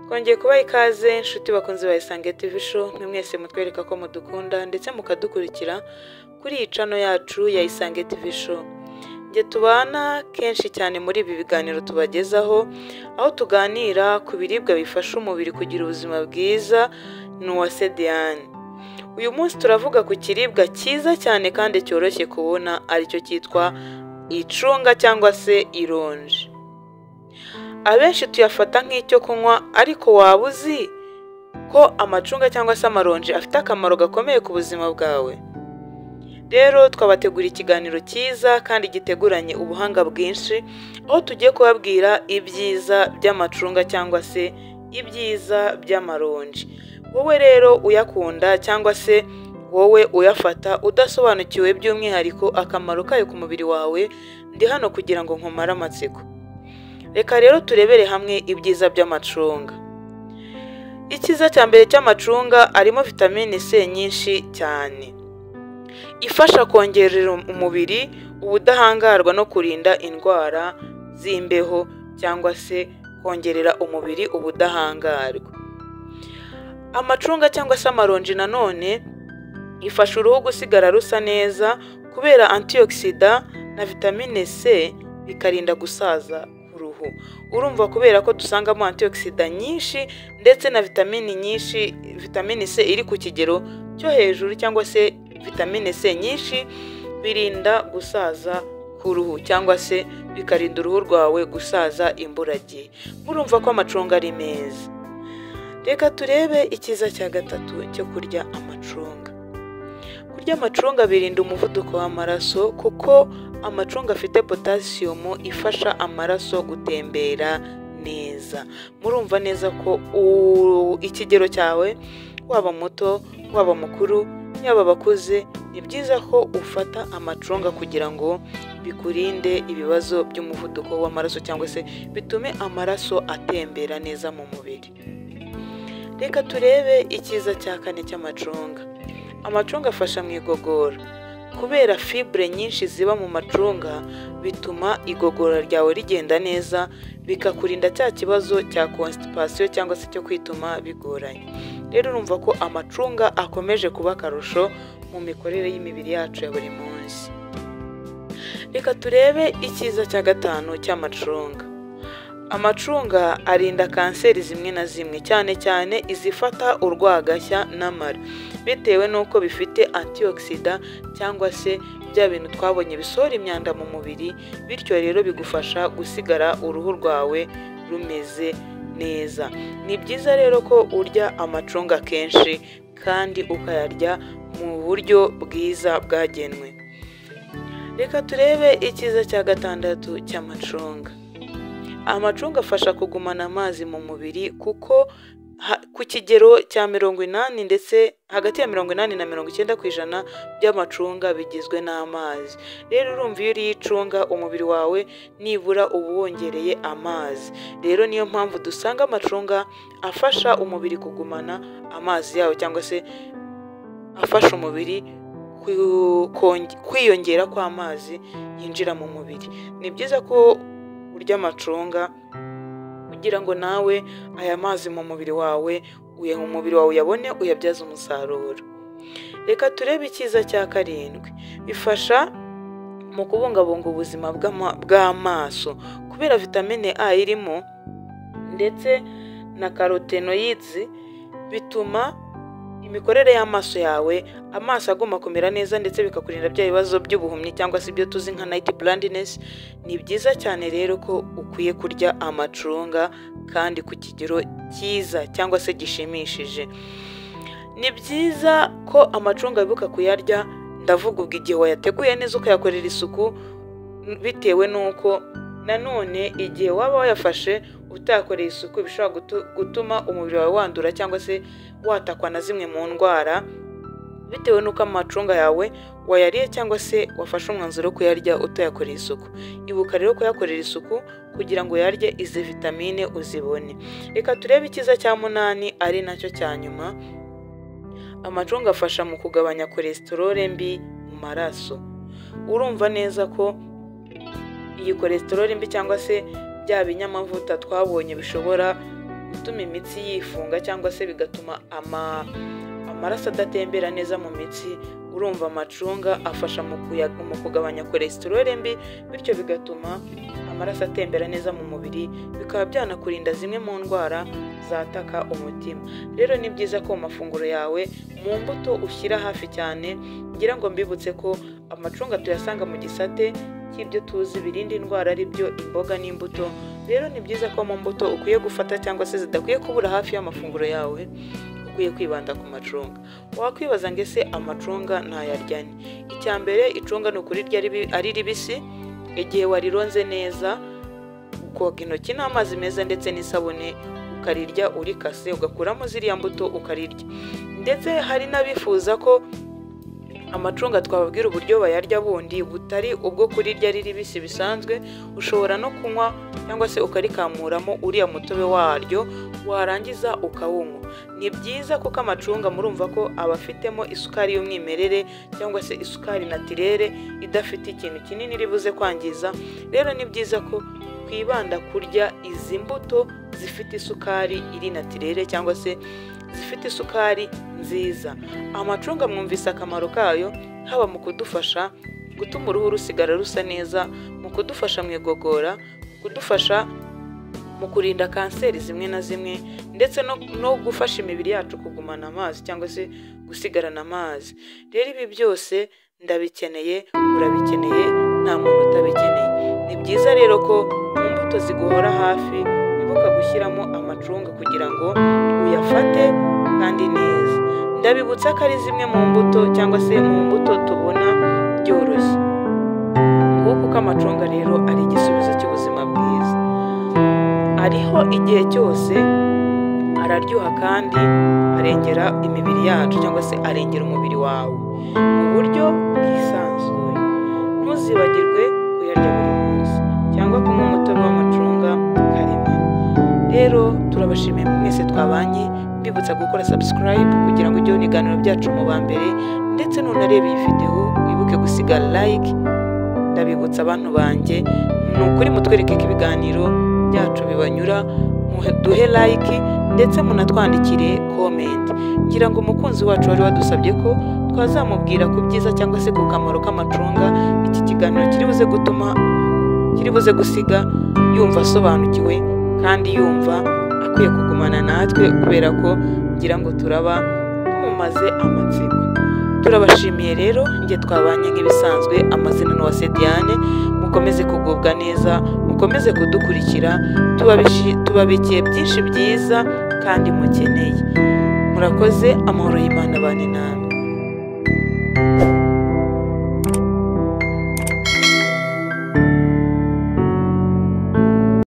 Twongeye kubaha ikaze inshuti bakunzi ba Isange TV Show, mwe mwese mutwereka ko mudukunda ndetse mukadukurikira kuri iyi channel yacu ya Isange TV Show. Njye tubana kenshi cyane muri ibi biganiro tubagezaho, aho tuganira ku biribwa bifasha umubiri kugira ubuzima bwiza, ni Uwase Diane. Uyu munsi turavuga ku kiribwa cyiza cyane kandi cyoroshye kubona, aricyo cyitwa icunga cyangwa se ironji. Abenshi tuyafata nk'icyo kunywa, ariko waba uzi ko amacunga cyangwa se amaronji afite akamaro gakomeye ku buzima bwawe? Rero twabategura ikiganiro cyiza kandi giteguranye ubuhanga bwinshi, aho tugiye kubabwira ibyiza by'amacunga cyangwa se ibyiza by'amaronji. Wowe rero uyakunda cyangwa se wowe uyafata udasobanukiwe by'umwihariko akamaro kayo ku mubiri wawe, ndi hano kugira ngo nkumare amatsiko. Reka rero turebere hamwe ibyiza by'amacunga. Icyiza cya mbere cy'amacunga, arimo vitamine C nyinshi cyane, ifasha kongerera umubiri ubudahangarwa no kurinda indwara z'imbeho cyangwa se kongerera umubiri ubudahangarwa. Amacunga cyangwa se amaronji nanone ifasha uruhu gusigara rusa neza kubera antioxidant na vitamine C, bikarinda gusaza uruhu. Urumva, kubera ko dusangamo antioxidant nyinshi ndetse na vitamine nyinshi, vitamine C iri ku kigero cyo hejuru cyangwa se vitamine C nyinshi, birinda gusaza k'uruhu cyangwa se bikarinda uruhu rwawe gusaza imburagihe. Murumva ko amacunga ari meza. Reka turebe icyiza cya gatatu cyo kurya amacunga. Kurya amacunga birinda umuvuduko w'amaraso, kuko amacunga afite potasiyumu ifasha amaraso gutembera neza. Murumva neza ko ikigero cyawe, waba muto, waba mukuru, yaba abakuze, ni byiza ko ufata amacunga kugira ngo bikurinde ibibazo by'umuvuduko w'amaraso cyangwa se bitume amaraso atembera neza mu mubiri. Reka turebe icyiza cya kane cy'amacunga. Amacunga afasha mu igogora. Kubera fibre nyinshi ziba mu macunga, bituma igogora ryawe rigenda neza, bikakurinda cya kibazo cya constipation cyangwa se cyo kwituma bigoranye. Rero urumva ko amacunga akomeje kuba akarusho mu mikorere y'imibiri yacu ya buri munsi. Reka turebe icyiza cya gatanu cy'amacunga. Amacunga arinda kanseri zimwe na zimwe, cyane cyane izifata urwagashya n'amara, bitewe n'uko bifite antioxidant cyangwa se bya bintu twabonye bisohora imyanda mu mubiri, bityo rero bigufasha gusigara uruhu rwawe rumeze neza. Ni byiza rero ko urya amacunga kenshi kandi ukayarya mu buryo bwiza bwagenwe. Reka turebe icyiza cya gatandatu cy'amacunga. Amacunga afasha kugumana amazi mu mubiri, kuko ku kigero cya 80 ndetse hagati ya 80 na 90% by'amacunga bigizwe n'amazi. Rero urumva, iyo uriye icunga umubiri wawe nibura uba wongereye amazi. Rero niyo mpamvu dusanga amacunga afasha umubiri kugumana amazi yawo cyangwa se afasha umubiri kwiyongera kw'amazi yinjira mu mubiri. Ni byiza ko urya amacunga kugira ngo nawe aya mazi mu mubiri wawe, umubiri wawe uyabone, uyabyaze umusaruro. Reka turebe icyiza cya karindwi. Bifasha mu kubungabunga ubuzima bw'amaso kubera vitamine A irimo ndetse na carotenoids, bituma imikorere y'amaso yawe, amaso agomba kumera neza, ndetse bikakurinda bya bibazo by'ubuhumyi cyangwa se ibyo tuzi nka night blindness. Ni byiza cyane rero ko ukwiye kurya amacunga kandi ku kigero cyiza cyangwa se gishimishije. Ni byiza ko amacunga wibuka kuyarya, ndavuga ubwo igihe wayateguye neza, ukayakorera isuku, bitewe n'uko nanone igihe waba wayafashe utayakoreye isuku bishobora gutuma umubiri wawe wandura cyangwa se watakwa na zimwe mu ndwara, bitewe n'uko amacunga yawe wayariye cyangwa se wafashe umwanzuro wo kuyarya utayakoreye isuku. Ibuka rero kuyakorera isuku kugira ngo uyarye izi vitamine uzibone. Reka turebe icyiza cya munani, ari nacyo cya nyuma. Amacunga afasha mu kugabanya cholesterol mbi mu maraso. Urumva neza ko iyi cholesterol mbi cyangwa se bya binyamavuta twabonye bishobora gutuma imitsi yifunga cyangwa se bigatuma amaraso adatembera neza mu mitsi. Urumva amacunga afasha mu kugabanya cholesterol mbi, bityo bigatuma amaraso atembera neza mu mubiri, bikaba byanakurinda zimwe mu ndwara zataka umutima. Rero ni byiza ko mu mafunguro yawe mu mbuto ushyira hafi cyane. Ngira ngo mbibutse ko amacunga tuyasanga mu gisate cy'ibyo tuzi birinda indwara, ari byo imboga n'imbuto. Rero ni byiza ko mu mbuto ukwiye gufata cyangwa se zidakwiye kubura hafi y'amafunguro yawe, ukwiye kwibanda ku macunga. Wakwibaza ngo ese amacunga ntayarya nte? Icya mbere, icunga ni ukurirya ari ribisi, igihe warironze neza, ukoga intoki n'amazi meza ndetse n'isabune, ukarirya urikase, ugakuramo ziriya mbuto ukarirya. Ndetse hari n'abifuza ko amacunga twababwira uburyo bayarya bundi butari ubwo kurirya ari ribisi bisanzwe. Ushobora no kunywa cyangwa se ukarikamuramo uriya mutobe waryo, warangiza ukawunywa. Ni byiza kuko amacunga murumva ko aba afitemo isukari y'umwimerere cyangwa se isukari natirere idafite ikintu kinini iri buze kwangiza. Rero ni byiza ko twibanda kurya izi mbuto zifite isukari iri natirere cyangwa se zifite isukari nziza. Amacunga mwumvise akamaro kayo, haba mu kudufasha gutuma uruhu rusigara rusa neza, mu kudufasha mu igogora, kudufasha mu kurinda kanseri zimwe na zimwe, ndetse no gufasha imibiri yacu kugumana amazi cyangwa se gusigarana amazi. Rero ibi byose ndabikeneye, urabikeneye, nta muntu utabikeneye. Ni byiza rero ko mu mbuto ziguhora hafi wibuka gushyiramo amacunga kugira ngo uyafate kandi neza. Ndabibutsa ko ari zimwe mu mbuto cyangwa se mu mbuto tubona byoroshye. Nguko uko amacunga rero ari igisubizo cy'ubuzima bwiza. Ariho igihe cyose, araryoha kandi arengera imibiri yacu cyangwa se arengera umubiri wawe mu buryo bwisanzuye. Ntuzibagirwe kuyarya buri munsi cyangwa kunywa umutobe w'amacunga karemano. Rero turabashimiye mwese twabanye, mbibutsa gukora subscribe kugira ngo ujye ubona ibiganiro byacu mu ba mbere, ndetse nunareba iyi video wibuke gusiga like. Ndabibutsa abantu banjye, ni ukuri mutwereke ko ibiganiro byacu bibanyura, duhe like ndetse munatwandikire comment. Ngira ngo umukunzi wacu wari wadusabye ko twazamubwira ku byiza cyangwa se ku kamaro k'amacunga, iki kiganiro kiri buze gutuma kiri buze gusiga yumva asobanukiwe kandi yumva akwiye kugumana natwe, kubera ko ngira ngo turaba tumumaze amatsiko. Turabashimiye rero, njye twabanye nk'ibisanzwe. Amazina ni Uwase Diane. Mukomeze kugubwa neza, mukomeze kudukurikira, tubabikiye byinshi byiza kandi mukeneye. Murakoze, amahoro y'Imana abane namwe.